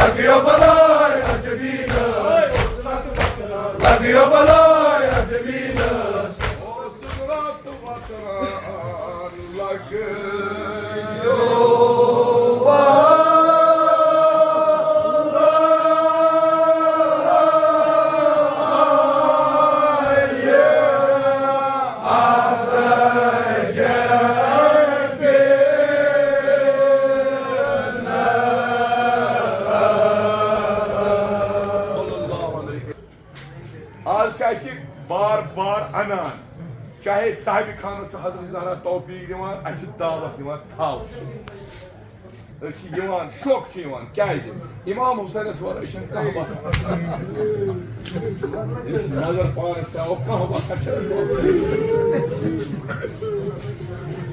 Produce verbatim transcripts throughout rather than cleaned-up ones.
لگیو بلاے عجبی ناس، لگیو بلاے عجبی ناس۔ اوس رات وطران لگیو بلاے۔ آز چھِ اَسہِ بار بار اَنان، چاہے صاحب خانس چھُ حضرت زہرا توفیق دِوان، اَسہِ چھُ دعوت یِوان تھل۔ أسۍ چھِ یِوان، شوق چھُ یِوان، کیٛازِ؟ امام حسینس ورٲے چھَنہٕ کانٛہہ وَتھ۔ یُس نظر پانس ترٛاوو، کانٛہہ وَتھ چھَنہٕ۔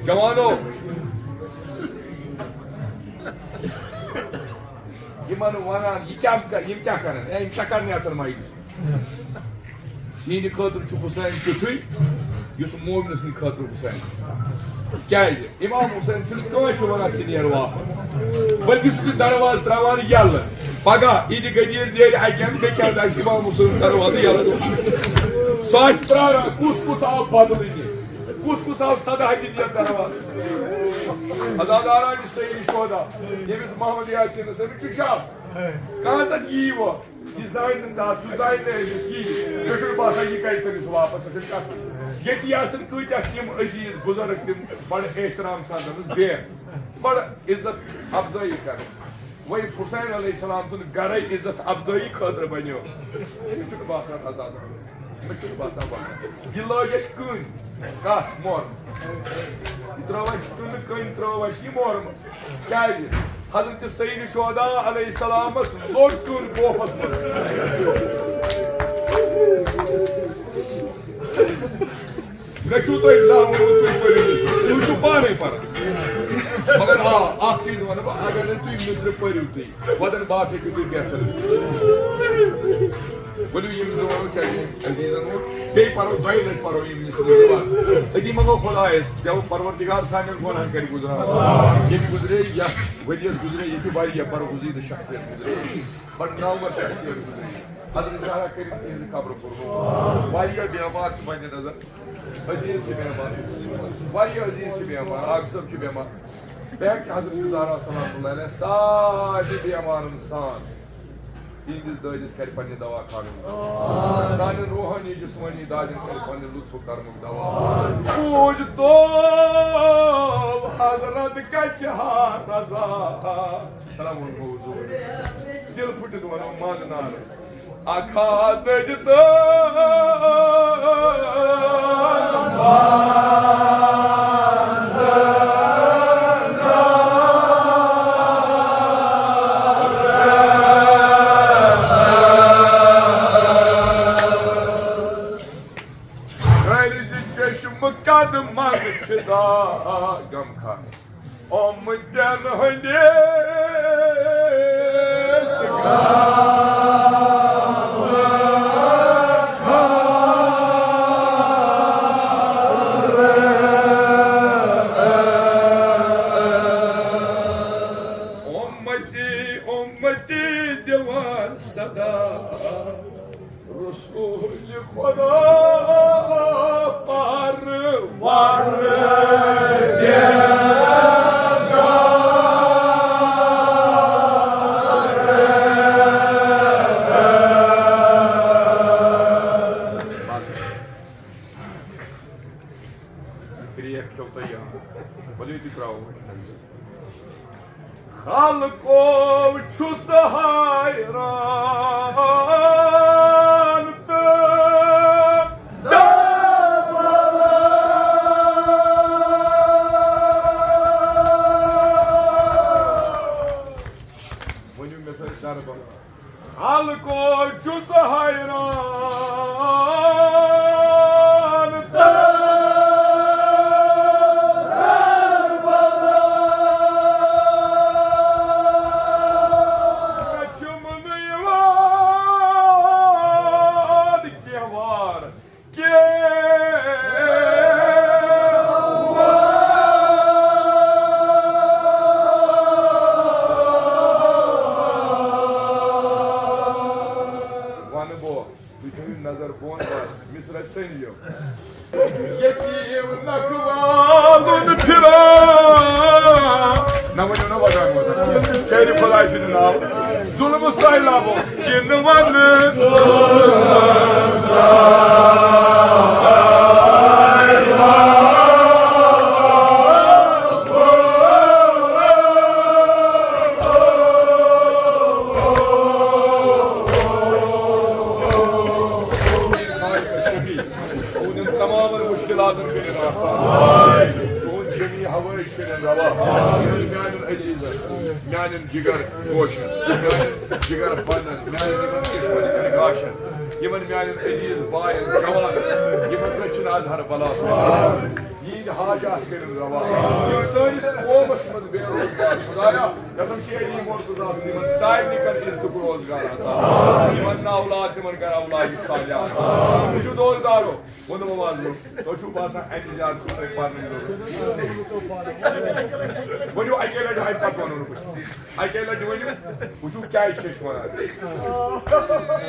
جوانو، یِمن ونان، یہِ کیٛاہ کر-، یِم کیٛاہ کرن؟ اے، یِم چکر نیژن مجلس۔ یِہنٛدِ خٲطرٕ چھُ حسین تیُتھُے، یُتھ مومنہٕ سٕنٛدِ خٲطرٕ حسین۔ کیٛازِ؟ امام حسین چھُنہٕ کٲنٛسہِ ونان، "ژٕ نیر واپس"، بلکہِ سُہ چھُ دروازٕ ترٛاوان یَلہٕ۔ پگاہ عیٖدِ غدیٖر نیرِ اَکہِ اَندٕ، بیٚکہِ اندٕ آسہِ امام حسین دروازٕ یَلہٕ۔ سُہ آسہِ پرٛاران، کُس کُس آو بدلہٕ دِنہِ، کُس کُس آو صدا دِنہِ یَتھ دروازَس۔ عزاداران سید شہدا، ییٚمِس محمد یاسینس، أمِس چھُ شک۔ کانٛہہ زن یی وۄنۍ، یہِ زانہِ نہٕ تس، یہِ زانہِ نہٕ أمِس یی۔ مےٚ چھُنہٕ باسان، یہِ کرِ تٔمِس واپس، سۄ چھَنہٕ کتھ۔ ییٚتی آسن کۭتیاہ تِم عزیز بُزرگ، تِم بڑٕ احترام سان دپنس، "بیٚہہ"، بڑٕ عزت افزٲیی کران۔ وۄنۍ یُس حسین علیہ السلام سُنٛد گرے عزت افزٲیی خٲطرٕ بنیو، مےٚ چھُنہٕ باسان عزادارن۔ مےٚ چھُنہٕ باسان وۄنۍ۔ یہِ لٲج اَسہِ کٔنۍ۔ کَتھ؟ مورمہٕ۔ یہِ ترٲو اَسہِ کٕنہٕ کٔنۍ، ترٲو اَسہِ یہِ مورمہٕ۔ کیٛازِ؟ حضرت سید شہدا علیہ السلامس لوٚگ کٔن کوفس منٛز۔ مےٚ چھُو تۄہہِ زانُن، تُہۍ پٔرِو۔ تُہۍ چھِو پانَے پَران۔ مگر آ، اَکھ چیٖز وَنہٕ بہٕ، اگر نہٕ تُہۍ مِصرٕ پٔرِو تُہۍ، وۄنۍ باقٕے تہِ گٔے بہتر۔ ؤلِو یِم زٕ وَنو کیٛاہ چھِ عزیٖزَن ووٚن۔ بیٚیہِ پَرو، دۄیہِ لَٹہِ پَرو یِم نِش نماز۔ أتی منٛگو خۄدایَس، دَپو پروردگار سانٮ۪ن گۄناہَن کَرِ گُزران۔ ییٚتہِ گُزرے یَتھ ؤریَس گُزرے ییٚتہِ واریاہ برگزیٖدٕ شخصیت گُزرے۔ بَڑٕ نامور شخصیت گُزرے۔ حضرت زہرا کٔرِتھ تِہِنٛزِ قبرٕ پوٚرمُت۔ واریاہ بیمار چھِ وۄنۍ نظر۔ عزیٖز چھِ بیمار۔ واریاہ عزیٖز چھِ بیمار۔ آغا صٲب چھِ بیمار۔ بہٕ ہیٚکہٕ حضرت زہرا سلام اللہ علیہ سارنٕے بیمارن سان تِہنٛدِس دٲدِس کرِ پننہِ دوا خانُک۔ سانٮ۪ن روحٲنی جسمٲنی دادٮ۪ن کرِ پننہِ لطف و کرمُک دوا۔ پوٗج تو حضرت گژھِ ہا رضا۔ سلام علیکم حضور۔ دل پھُٹِتھ ونو منٛز نعرٕ۔ اکھا دٔج تہٕ کَرِ چشمہٕ قدمن فدا غم خان۔ اُمتن ہٕنٛدِس اُمتی، اُمتی دِوان صدا۔ رسول خدا پروردگار۔ کرٛیکھ چھو تۄہہِ یاد۔ ؤلِو تُہۍ ترٛاوو وۄنۍ۔ خلقو چھُس حیران تہٕ دَپان۔ ؤنِو مےٚ سۭتۍ دربار۔ خلقو چھُس حیران تہٕ دربدر۔ مےٚ چھُم نہٕ یِوان کینٛہہ وار۔ کینٛہہ۔ نظر بۄن بس، مصرع سٔنٛدیو۔ یتیم نکھٕ والُن پھِران۔ نہ ؤنِو نہ وۄنۍ۔ شعرِ خۄداے سٕنٛدِ ناو۔ ظُلمہٕ سٲیلابو کِنہٕ وَنہٕ۔ تُہٕنٛدٮ۪ن تمامن مُشکِلاتن کٔرِن آسان۔ تُہُنٛد جمی حوٲیج کٔرِن روا۔ یِمن میٛانٮ۪ن عزیٖزن، میٛانٮ۪ن جگر گوشن، میٛانٮ۪ن جگر بنن، میٛانٮ۪ن یِمن قٕسمت گاشن، یِمن میٛانٮ۪ن عزیٖز باین جوانن، یِمن رٔچھِن از ہر بلا۔ یِہِنٛدۍ حاجات کٔرِن روا۔ یِم سٲنِس قومس منٛز بے روزگار، خدایا، قسم چھِ علی مرتضیٰ سُنٛد، یِمن سارنٕے کر عزتُک روزگار عطا۔ یِمن نہٕ اولاد، تِمن کر اولاد صالحہ عطا۔ موٗجوٗد عہدیدارو، ووٚنمو آز برونٛہہ، تۄہہِ چھُو باسان اَمہِ زیادٕ چھُو تۄہہِ پرنٕچ ضروٗرت۔ ؤنِو اَکے لٹہِ، اَمہِ پتہٕ وَنو نہٕ بہٕ۔ اَکے لٹہِ ؤنِو، وٕچھِو کیٛازِ چھِ أسۍ وَنان۔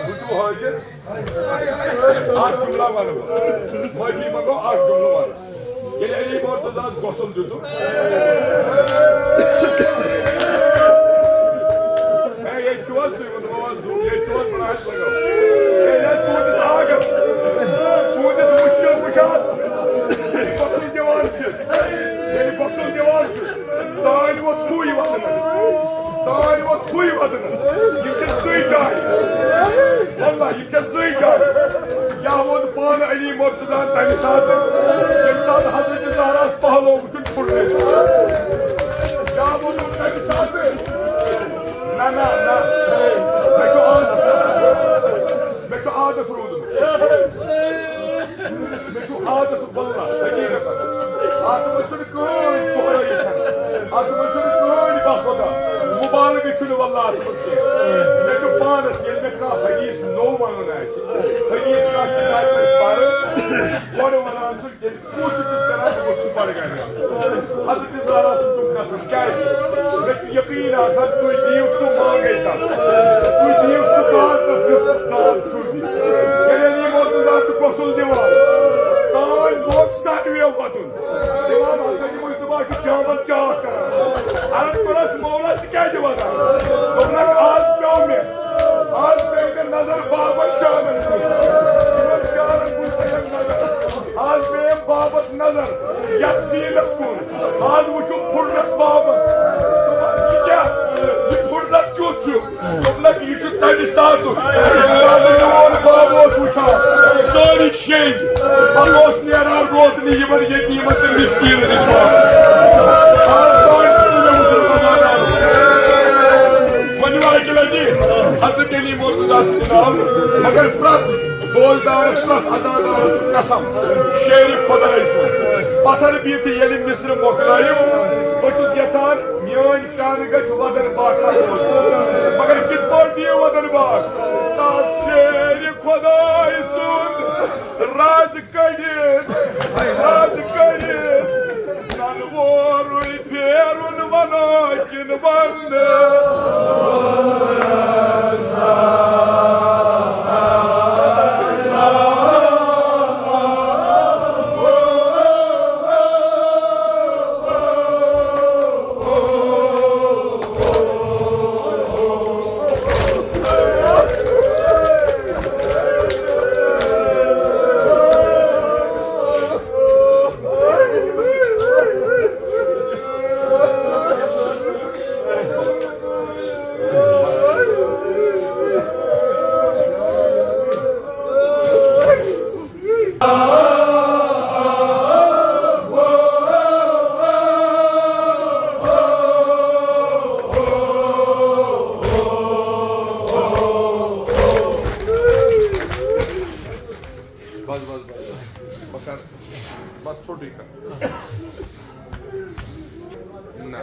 وٕچھِو حٲضِر، اَکھ جُملہ وَنہٕ بہٕ۔ معٲفی منٛگو، اَکھ جُملہٕ وَنہٕ۔ ییٚلہِ علی مرتضیٰ ہَس غسل دیُتُکھ، ہے، ییٚتہِ چھِو حظ تُہۍ؟ ووٚنمو حظ، ییٚتہِ چھِو حظ؟ بہٕ حظ لَگاو۔ ییٚلہِ حظ تُہٕنٛدِس آنٛگَس، تُہٕنٛدِس مُشکِل کُشَس ییٚلہِ غسل دِوان چھِ، ییٚلہِ غسل دِوان چھِ، دانہِ ووت ہُے وَدنَس، دانہِ ووت ہُے وَدنَس۔ یِم چھِ زٕے جایہِ۔ واللہ، یِم چھِ زٕے جایہِ۔ یا ووت پانہٕ علی مرتضیٰ تَمہِ ساتہٕ، ییٚمہِ ساتہٕ حضرت زہراہَس پہلو وُچھُن پھُٹرٲوِتھ۔ یا ووت تَمہِ ساتہٕ، نہ، نہ، نہ، مےٚ چھُ عادت، مےٚ چھُ عادت روٗدمُت۔ مےٚ چھُ عادت، واللہ، حقیٖقتاً۔ اَتھ منٛز چھُنہٕ کٕہٕنۍ دۄہرٲیی چھَنہٕ۔ اَتھ منٛز چھُنہٕ کٕہٕنۍ بَہہ خۄدا۔ مُبالغہٕ چھُنہٕ واللہ اَتھ منٛز کینٛہہ۔ مےٚ چھُ پانَس، ییٚلہِ مےٚ کانٛہہ حدیث نوٚو وَنُن آسہِ، حدیث کانٛہہ کِتابہِ منٛز پَرٕ، گۄڈٕ وَنان چھُس، ییٚلہِ کوٗشِش چھُس کَران، بہٕ گوٚژھُس بَڈگامہِ آسُن۔ حضرت زہرا سُنٛد چھُم قسم، کیٛازِ؟ مےٚ چھُ یقیٖن آسان، تُہۍ دِیِو سُہ مانگے تَتھ۔ تُہۍ دِیِو سُہ داد تَتھ، یُس تَتھ داد چھُو دِنۍ۔ ییٚلہِ علی مرتضیٰ چھُ غسل دِوان، تانۍ لوگ ساروِیو وَدُن۔ اِمام حسن یِمَن دُبا چھُ جامَن چاکھ کران۔ عرض کوٚرُس، مولا، ژٕ کیٛازِ وَدان؟ دوٚپنَکھ، آز پیوٚو مےٚ، آز پیٚیہِ مےٚ نظر بابَس شانَن کُن۔ یِمَن شانَن کُن پیٚیَم نظر۔ آز پیٚیَم بابَس نظر، یَتھ سیٖنَس کُن۔ آز وٕچھُم پھُٹرَس بابَس۔ دوٚپمَس، یہِ کیٛاہ؟ یہِ پھُٹرَس کیُتھ چھُ؟ دوٚپنَکھ، یہِ چھُ تَمہِ ساتُک، ییٚمہِ ساتہٕ میون باب اوس وٕچھان۔ سٲری شیٚنگۍ۔ پَتہٕ اوس نیران روتلہِ یِمَن یتیٖمَن تہٕ مِسکیٖنَن ہٕنٛدۍ پٲٹھۍ۔ آز تام چھُنہٕ مےٚ وٕچھمُت خۄدایَن۔ وۄنۍ واتہِ لَگہِ حضرت علی مرتضیٰ سٕنٛدِ ناوٕ، مگر پرٛٮ۪تھ دوستدارس، پرٛٮ۪تھ عزادارس چھُ قسم، شیرِ خۄدایہِ سُنٛد۔ پتھر بیٖٹھِتھ ییٚلہِ مِصرِ مۄکلٲیِو، بہٕ چھُس یژھان میٲنۍ کن گژھِ وَدن باغ کھسُن۔ مگر کِتھ پٲٹھۍ دِیِو وَدن باغ؟ تَس شیرِ خۄدایہِ سُنٛد راز کٔڑِتھ، راز کٔڑِتھ، ننہٕ وورُے پھیرُن وَنو کِنہٕ وَننہٕ؟ بس، بس، بس۔ بہٕ کَرٕ پَتہٕ ژھوٚٹٕے کَتھ۔ نہ۔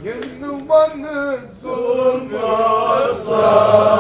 یِنہٕ وَنہٕ ظُلمہٕ سٲیلابو۔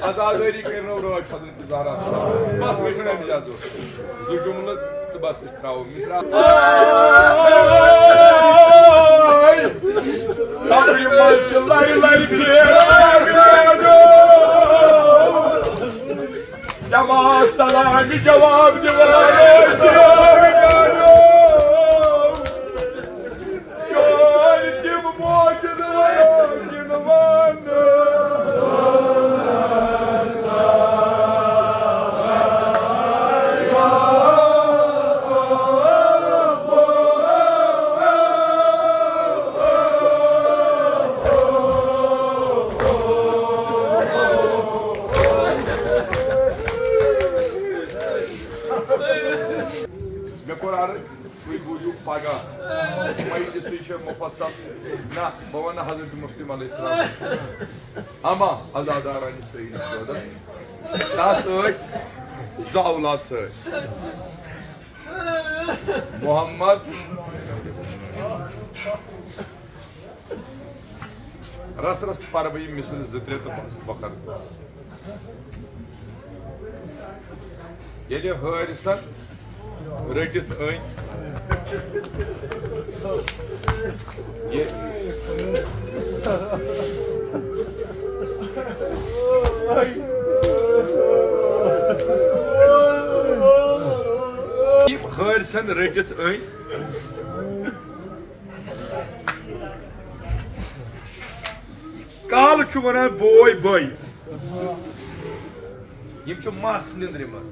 عزاداری کرنو رٲچھ حضرت زہرا۔ بس، مےٚ چھُنہٕ اَمہِ زیادٕ ضوٚرتھ۔ زٕ جملہٕ تہٕ بس، أسۍ ترٛاوو مصرع۔ قبرِ منٛز تہِ لرِ لرِ پھیران میٛانیو۔ ژےٚ ما سلامہِ جواب دِوان ٲسۍ میٛانیو۔ چٲنۍ تِم موجود وَنو کِنہٕ وَنہٕ؟ مےٚ کوٚر عرض، تُہۍ بوٗزِو پگاہ۔ مجلسٕے چھےٚ مفصل۔ نہ، بہٕ وَنہٕ حضرت مسلم علیہ السلام۔ اما عزادارانہِ سٲری شہداء۔ تَس ٲسۍ زٕ اولاد سۭتۍ۔ محمد۔ رس رس پرٕ بہٕ یِم مِصرٕ زٕ ترٛےٚ تہٕ بس بۄکھر۔ ییٚلہِ حٲرثن رٔٹِتھ أنۍ، یہِ، یِم حٲرثن رٔٹِتھ أنۍ، کالہٕ چھُ وَنان بوے بٲیِس۔ یِم چھِ مَس نِندرِ منٛز۔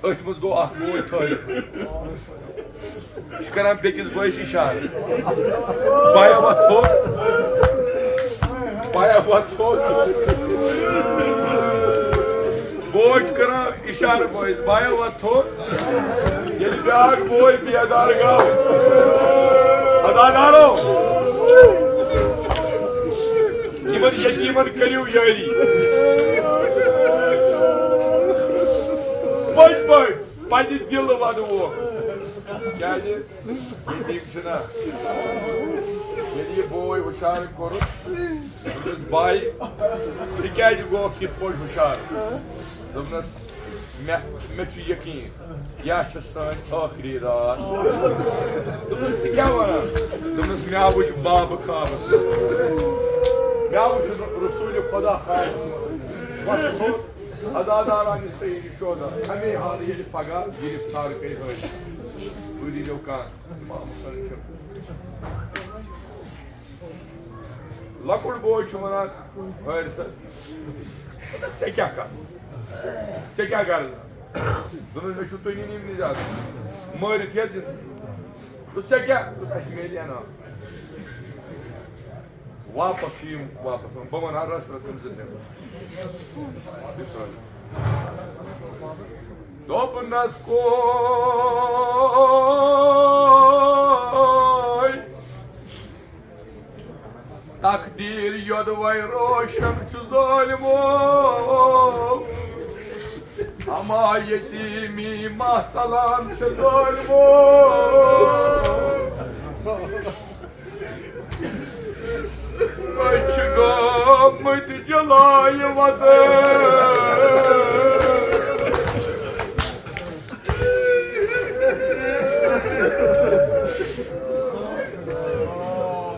أتھۍ منٛز گوٚو اکھ بوے تھٲوِتھ۔ یہِ چھُ کران بیٚکِس بٲیِس اِشارٕ۔ بایا وۄتھ تھوٚد۔ بایا وۄتھ تھوٚد۔ بوے چھُ کران اِشارٕ بٲیِس، بایا وۄتھ تھوٚد۔ ییٚلہِ بیٛاکھ بوے بیدار گوٚو، عزادارو، یِمن یتیٖمن کٔرِو یٲری۔ پٔزۍ پٲٹھۍ پننہِ دِلہٕ ودٕ وول۔ کیٛازِ؟ یتیٖم چھُنہ۔ ییٚلہِ یہِ بوے ہُشار کوٚرُکھ، دوٚپنَس، "بھائی، ژٕ کیٛازِ گوکھ یِتھ پٲٹھۍ ہُشار؟" دوٚپنَس، "مےٚ، مےٚ چھُ یقیٖن، یہِ چھِ سٲنۍ ٲخری راتھ۔" دوٚپنَس، "ژٕ کیٛاہ وَنان؟" دوٚپنَس، "مےٚ آو وٕچھ بابہٕ خوابَس منٛز۔ مےٚ آو وٕچھ رسوٗلِ خۄدا خوابَس منٛز۔ وۄتھ تھوٚد، عزادارانہِ سیدِ شہدا، اَمے حالہٕ ییٚلہِ پگاہ گِرفتار کٔرۍ حٲجی۔ تُہۍ دیٖزیو کانٛہہ اِمام حسن چھُ۔" لۄکُٹ بوے چھُ وَنان حٲرثَس، "ژےٚ کیٛاہ کَرُن؟ ژےٚ کیٛاہ غرض؟" دوٚپمَس، "مےٚ چھُو تُہۍ نِنۍ یِم نِجات۔ مٲرِتھ یا زِندٕ؟" دوٚپُس، "ژےٚ کیٛاہ؟" دوٚپُس، "اَسہِ میلہِ انعام۔" واپس چھِ یِم واپس یِوان۔ بہٕ وَنہٕ ہا رَس رَس یِم زٕ ترٛےٚ۔ دوٚپنَس، کوے تقدیٖر یوٚدوَے روشن چھُ ظٲلمو، اما یتیٖمی ما ژلان چھِ ظٲلمو۔ أسۍ چھِ گٲمٕتۍ جلایہِ وطن۔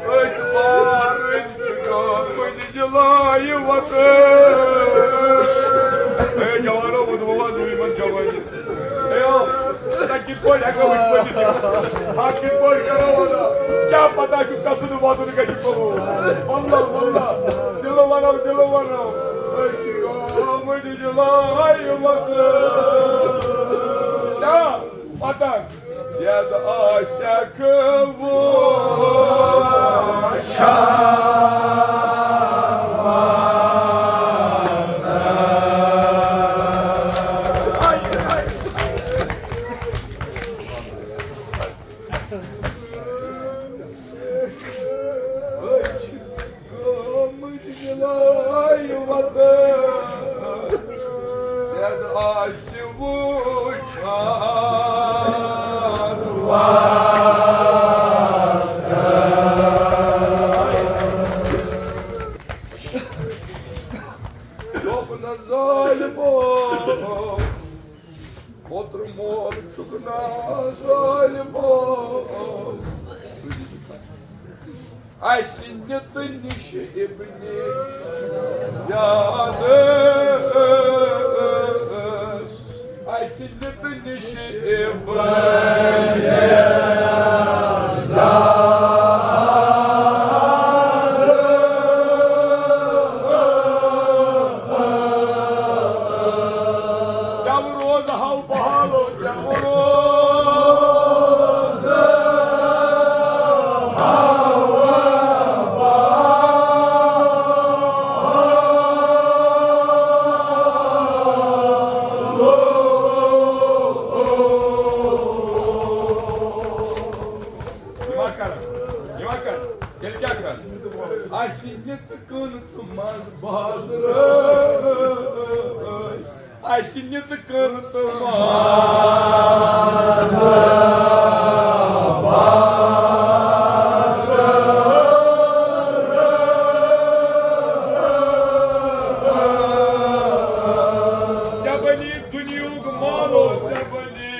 أسۍ بارٕنۍ چھِ گٲمٕتۍ جلایہِ وطن۔ اے جوانو، وۄنۍ وَن یِمن جوانن۔ اے او، نہ کِتھ پٲٹھۍ ہٮ۪کو أسۍ ؤنِتھ؟ ہا، کِتھ پٲٹھۍ کرو وَنو؟ کیٛاہ پتہ چھُ کَسُن وَدُن گژھِ قبوٗل۔ واللہ، واللہ، دِلہٕ وَنو، دِلہٕ وَنو۔ أسۍ چھِ گٲمٕتۍ جلایہِ وطن۔ کیٛاہ پتہ؟ یَتھ آسٮ۪کھ وُچھان۔ گٲمٕتۍ جلایہِ وطن، یَتھ آسہِ وُچھان وطن۔ دوٚپ نہ ظٲلمو، اوترٕ مول چھُکھ نا ظٲلمو۔ اَسہِ نِتہٕ نِش ابن زیاد، اَسہِ نِتہٕ نِش ابن زیاد۔ کیٛاہ روزٕ ہاو بہالو، کیٛاہ روزٕ ہاو بہالو۔ یہِ ما کران، یہِ ما کران، تیٚلہِ کیٛاہ کران؟ اَسہِ نِتہٕ کٕن تہٕ منٛز بازرٕ، اَسہِ نِتہٕ کٕن تہٕ منٛز بازرٕ۔ ژےٚ بنی دُنیاہُک مالو، ژےٚ بنی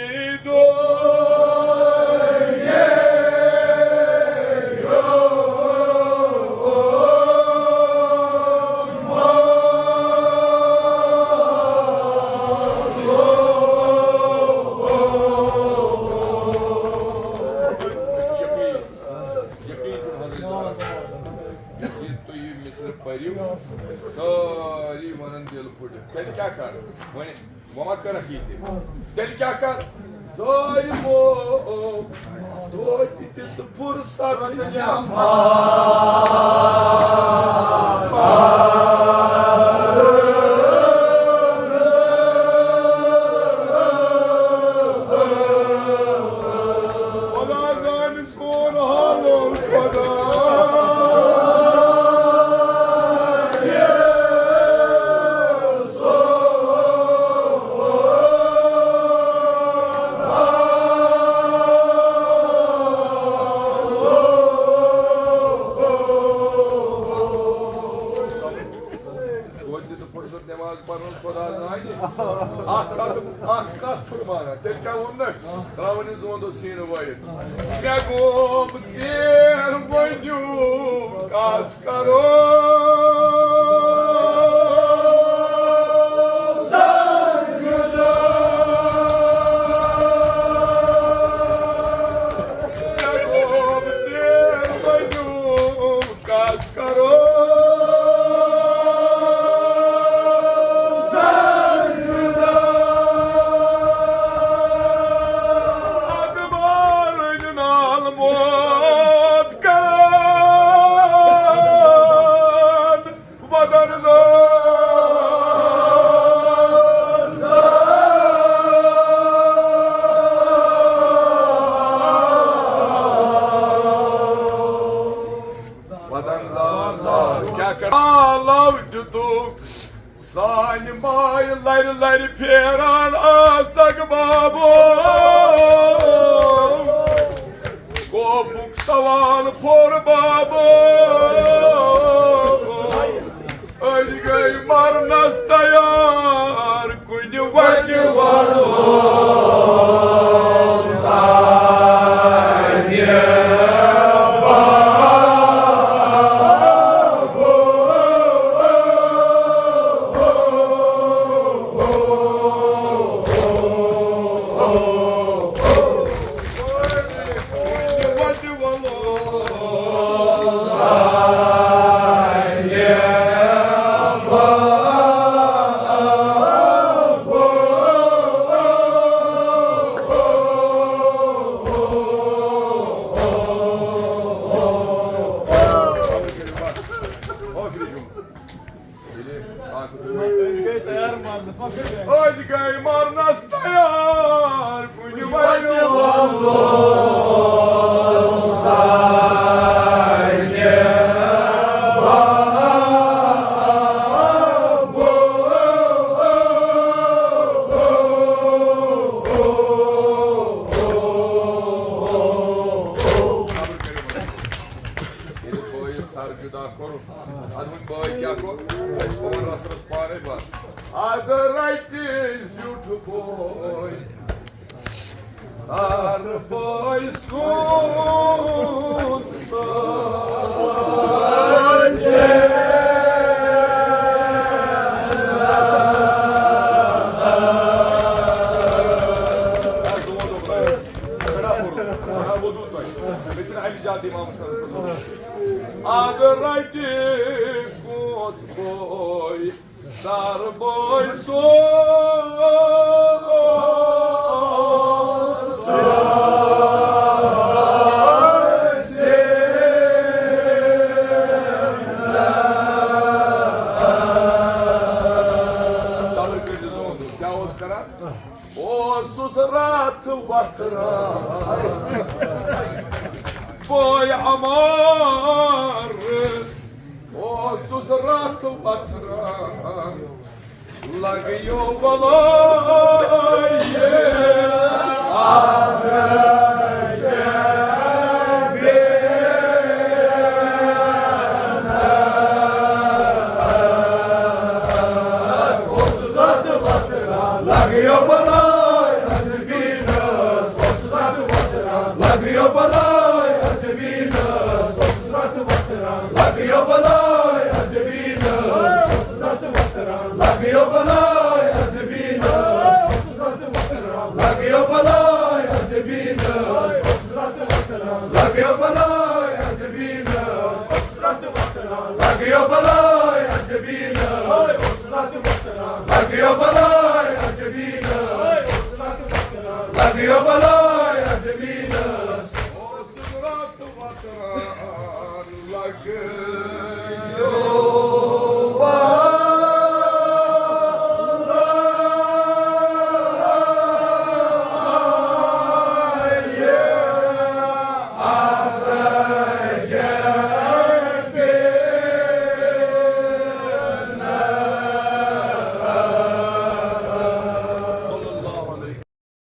دُنیا۔ یقین، یقین چھُ حضرت، ییٚلہِ تُہۍ یہِ مِصرٕ پٔرِو، سٲری وَنَن دِل پھُٹِتھ۔ تیٚلہِ کیٛاہ کَرٕ؟ وۄنۍ، وۄنۍ ما کَرَکھ یہِ تہِ؟ تیٚلہِ کیٛاہ کَرٕ؟ ظٲلمو، توتہِ دِتہٕ فرصت نٮ۪ماز۔ خدا زانہِ سون حالو خدا۔ توتہِ دِتہٕ فرصت نٮ۪ماز پَرُن خدا زانہِ۔ اَکھ کَتھ، اَکھ کَتھ چھُنہٕ مانان۔ تیٚلہِ کیٛاہ ووٚن نہ؟ ترٛاوُن یہِ زوندو سیٖنہٕ وٲیِتھ۔ مےٚ گوٚو ژیر ؤنِو کَس کرو سر جُدا۔ مےٚ گوٚو ژیر ؤنِو کَس کرو سر جُدا۔ ادبارن نال موت کران ودن زار۔ ودن زار زار کیٛاہ کر؟ آلو دیُتُکھ سانہِ مایہِ لرِ لرِ پھیران آسکھ بابو۔ خوفُک سوال پھوٚر بابو۔ أسۍ گٔے مرنس تیار۔ کُنہِ وتہِ وَلو سانہِ بابو۔ کُنہِ وتہِ وَلو سانہِ بابو۔ أسۍ گٔے مرنس تیار، کُنہِ وتہِ وَلو سانہِ بابو۔ ییٚلہِ بٲیِس سر جُدا کوٚر، اَدٕ وۄنۍ بٲے کیٛاہ کوٚر؟ بہٕ وَنہٕ رَسَس پانَے بَس۔ اَدٕ رَٹہِ زیُٹھ بوے، سَر بوے سُنٛد سٲتھ۔ بڑا وضو تۄہہِ۔ مےٚ چھُنہٕ اَمہِ زیادٕ اِمام صٲب۔ اَدٕ رَٹہِ کونٛژھ بوے، سَر بوے سُنٛد۔ صبر کٔرِو، کیٛاہ اوس کران؟ اوسُس راتھ وۄتھران، بوے عمار۔ اوسُس راتھ وۄتھران، لگیو بلایہِ۔ لگیو بلاے عجبی ناس، اوسُس راتھ وۄتھران۔ لگیو بلاے عجبی ناس، اوسُس راتھ وۄتھران۔ لگیو بلاے عجبی ناس، اوسُس راتھ وۄتھران۔ لگیو بلاے عجبی ناس، اوسُس راتھ وۄتھران۔ لگیو بلاے عجبی ناس، اوسُس راتھ وۄتھران۔ لگیو بلاے عجبی ناس، اوسُس راتھ وۄتھران۔ لگیو بلاے عجبی ناس، اوسُس راتھ وۄتھران۔ لگیو بلاے عجبی ناس، اوسُس راتھ وۄتھران۔ لگیو بلاے عجبی ناس، اوسُس راتھ وۄتھران۔ لگیو